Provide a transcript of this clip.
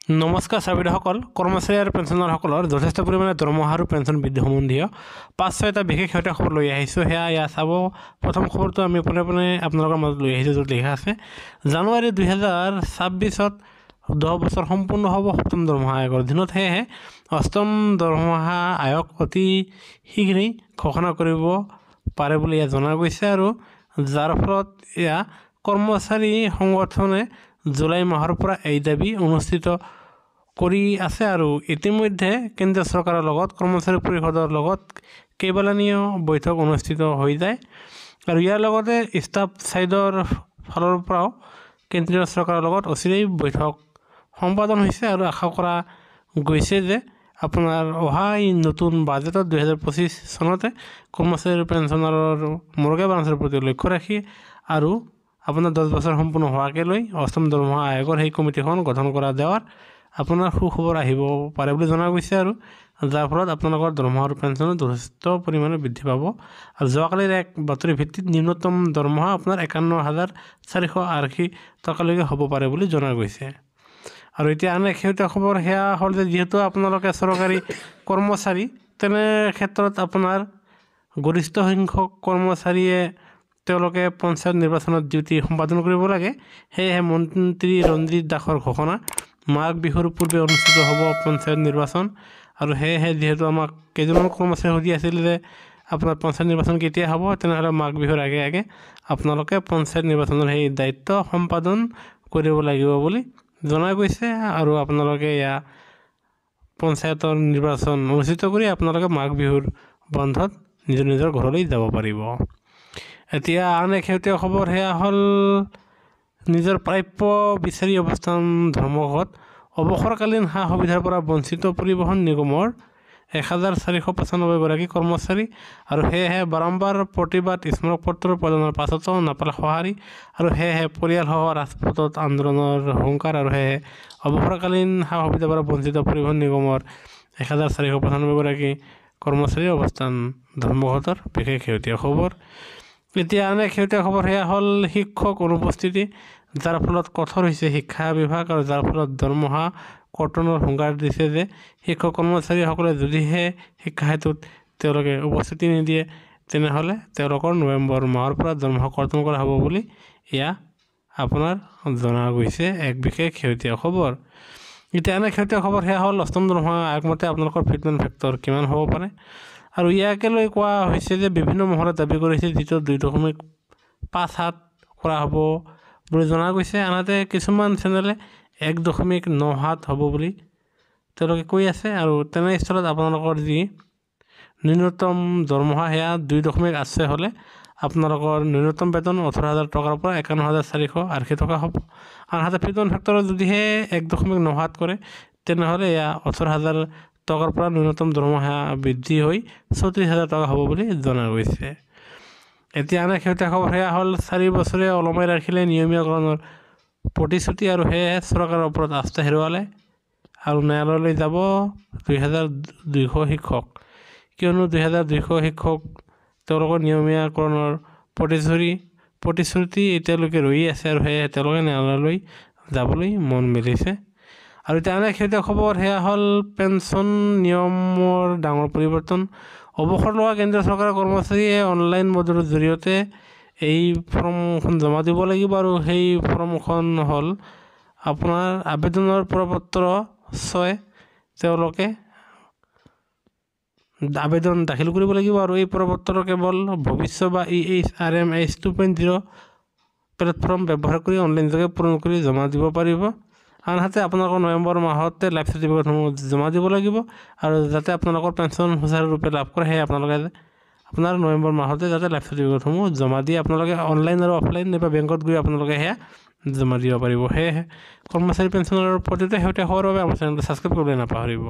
নমস্কাৰ ছাত্ৰীসকল, কৰ্মচাৰী আৰু পেঞ্চনাৰসকলৰ যথেষ্ট পৰিমাণে দৰমহা আৰু পেঞ্চন বৃদ্ধি সম্বন্ধীয় 5-6টা বিশেষ শেহতীয়া খবৰ লৈ আহিছোঁ। সেয়া ইয়াত চাব। প্ৰথম খবৰটো আমি পোনে পোনে আপোনালোকৰ মাজত লৈ আহিছোঁ, য'ত লিখা আছে জানুৱাৰী 2026ত 10 বছৰ সম্পূৰ্ণ হ'ব সপ্তম দৰমহা আয়োগৰ অধীনত। সেয়েহে অষ্টম দৰমহা আয়োগ অতি শীঘ্ৰেই ঘোষণা কৰিব পাৰে বুলি ইয়াত জনা গৈছে আৰু যাৰ ফলত এয়া কৰ্মচাৰী সংগঠনে জুলাই মাহৰ পৰা এই দাবী অনুষ্ঠিত কৰি আছে আৰু ইতিমধ্যে কেন্দ্ৰীয় চৰকাৰৰ লগত কৰ্মচাৰী পৰিষদৰ লগত কেইবালানিও বৈঠক অনুষ্ঠিত হৈ যায় আৰু ইয়াৰ লগতে ষ্টাফ ছাইডৰ ফালৰ পৰাও কেন্দ্ৰীয় চৰকাৰৰ লগত অচিৰেই বৈঠক সম্পাদন হৈছে আৰু আশা কৰা গৈছে যে আপোনাৰ অহা এই নতুন বাজেটত 2025 চনতে কৰ্মচাৰী পেঞ্চনাৰৰ মৰ্গে বালান্সৰ প্ৰতি লক্ষ্য ৰাখি আৰু আপোনাৰ 10 বছৰ সম্পূৰ্ণ হোৱাকে লৈ অষ্টম দৰমহা আয়োগৰ সেই কমিটিখন গঠন কৰা দেৱাৰ আপোনাৰ সুখবৰ আহিব পাৰে বুলি জনা গৈছে আৰু যাৰ ফলত আপোনালোকৰ দৰমহা আৰু পেঞ্চনো যথেষ্ট পৰিমাণে বৃদ্ধি পাব। আৰু যোৱাকালিৰ এক বাতৰিৰ ভিত্তিত নিম্নতম দৰমহা আপোনাৰ 51,480 টকালৈকে হ'ব পাৰে বুলি জনা গৈছে। আৰু এতিয়া আন এক শেহতীয়া খবৰ সেয়া হ'ল যে যিহেতু আপোনালোকে চৰকাৰী কৰ্মচাৰী, তেনে ক্ষেত্ৰত আপোনাৰ গৰিষ্ঠ সংখ্যক কৰ্মচাৰীয়ে তেওঁলোকে পঞ্চায়ত নিৰ্বাচনত ডিউটি সম্পাদন কৰিব লাগে। সেয়েহে মন্ত্ৰী ৰঞ্জিত দাসৰ ঘোষণা, মাঘ বিহুৰ পূৰ্বে অনুষ্ঠিত হ'ব পঞ্চায়ত নিৰ্বাচন। আৰু সেয়েহে যিহেতু আমাক কেইজনমান কৰ্মচাৰী সুধি আছিল যে আপোনাৰ পঞ্চায়ত নিৰ্বাচন কেতিয়া হ'ব, তেনেহ'লে মাঘ বিহুৰ আগে আগে আপোনালোকে পঞ্চায়ত নিৰ্বাচনৰ সেই দায়িত্ব সম্পাদন কৰিব লাগিব বুলি জনা গৈছে আৰু আপোনালোকে এয়া পঞ্চায়তৰ নিৰ্বাচন অনুষ্ঠিত কৰি আপোনালোকে মাঘ বিহুৰ বন্ধত নিজৰ নিজৰ ঘৰলৈ যাব পাৰিব। এতিয়া আন এক শেহতীয়া খবৰ সেয়া হ'ল নিজৰ প্ৰাপ্য বিচাৰি অৱস্থান ধৰ্মঘট, অৱসৰকালীন সা সুবিধাৰ পৰা বঞ্চিত পৰিবহণ নিগমৰ 1495 গৰাকী কৰ্মচাৰী আৰু সেয়েহে বাৰম্বাৰ প্ৰতিবাদ স্মাৰকপত্ৰ প্ৰদানৰ পাছতো নাপালে সঁহাৰি আৰু সেয়েহে পৰিয়ালসহ ৰাজপথত আন্দোলনৰ হুংকাৰ আৰু সেয়েহে অৱসৰকালীন সা সুবিধাৰ পৰা বঞ্চিত পৰিবহণ নিগমৰ 1495 গৰাকী কৰ্মচাৰীৰ অৱস্থান ধৰ্মঘটৰ বিশেষ শেহতীয়া খবৰ। এতিয়া আন এক শেহতীয়া খবৰ সেয়া হ'ল শিক্ষক অনুপস্থিতি, যাৰ ফলত কঠোৰ হৈছে শিক্ষা বিভাগ আৰু যাৰ ফলত দৰমহা কৰ্তনৰ হুংকাৰ দিছে যে শিক্ষক কৰ্মচাৰীসকলে যদিহে শিক্ষা সেতুত তেওঁলোকে উপস্থিতি নিদিয়ে তেনেহ'লে তেওঁলোকৰ নৱেম্বৰ মাহৰ পৰা দৰমহা কৰ্তন কৰা হ'ব বুলি এয়া আপোনাৰ জনা গৈছে এক বিশেষ শেহতীয়া খবৰ। এতিয়া আন এক শেহতীয়া খবৰ সেয়া হ'ল অষ্টম দৰমহা আয়োগমতে আপোনালোকৰ ফিটমেণ্ট ফেক্টৰ কিমান হ'ব পাৰে আৰু ইয়াকে লৈ কোৱা হৈছে যে বিভিন্ন মহলে দাবী কৰিছে যিটো 2.57 কৰা হ'ব বুলি জনা গৈছে, আনহাতে কিছুমান চেনেলে 1.97 হ'ব বুলি তেওঁলোকে কৈ আছে আৰু তেনেস্থলত আপোনালোকৰ যি ন্যূনতম দৰমহা সেয়া 2.86 হ'লে আপোনালোকৰ ন্যূনতম বেতন 18,000 টকাৰ পৰা 51,480 টকা হ'ব। আনহাতে ফিটমেণ্ট ফেক্টৰত যদিহে 1.97 কৰে তেনেহ'লে এয়া 18,000 টকাৰ পৰা ন্যূনতম দৰমহা বৃদ্ধি হৈ 34,000 টকা হ'ব বুলি জনা গৈছে। এতিয়া আন এক শেহতীয়া খবৰ সেয়া হ'ল 4 বছৰে ওলমাই ৰাখিলে নিয়মীয়াকৰণৰ প্ৰতিশ্ৰুতি আৰু সেয়েহে চৰকাৰৰ ওপৰত আস্থা হেৰুৱালে আৰু ন্যায়ালয়লৈ যাব 2,200 শিক্ষক। কিয়নো 2,200 শিক্ষক তেওঁলোকৰ নিয়মীয়াকৰণৰ প্ৰতিশ্ৰুতি এতিয়ালৈকে ৰৈ আছে আৰু সেয়েহে তেওঁলোকে ন্যায়ালয়লৈ যাবলৈ মন মেলিছে। আৰু এতিয়া আন এক শেহতীয়া খবৰ সেয়া হ'ল পেঞ্চন নিয়মৰ ডাঙৰ পৰিৱৰ্তন, অৱসৰ লোৱা কেন্দ্ৰীয় চৰকাৰৰ কৰ্মচাৰীয়ে অনলাইন মোডৰ জৰিয়তে এই ফৰ্মখন জমা দিব লাগিব আৰু সেই ফৰ্মখন হ'ল আপোনাৰ আবেদনৰ প্ৰপত্ৰ 6 তেওঁলোকে আবেদন দাখিল কৰিব লাগিব আৰু এই প্ৰপত্ৰ কেৱল ভৱিষ্য বা EHRMS 2.0 platform ব্যৱহাৰ কৰি অনলাইন যোগে পূৰণ কৰি জমা দিব পাৰিব। আনহাতে আপোনালোকৰ নৱেম্বৰ মাহতে লাইফ চাৰ্টিফিকেটসমূহ জমা দিব লাগিব আৰু যাতে আপোনালোকৰ পেঞ্চন সুচাৰুৰূপে লাভ কৰে সেয়ে আপোনালোকে আপোনাৰ নৱেম্বৰ মাহতে যাতে লাইফ চাৰ্টিফিকেটসমূহ জমা দি আপোনালোকে অনলাইন আৰু অফলাইন নাইবা বেংকত গৈ আপোনালোকে সেয়া জমা দিব পাৰিব। সেয়েহে কৰ্মচাৰী পেঞ্চনৰ প্ৰতিটো শেহতীয়া খবৰৰ বাবে আমাৰ চেনেলটো ছাবস্ক্ৰাইব কৰিবলৈ নাপাহৰিব।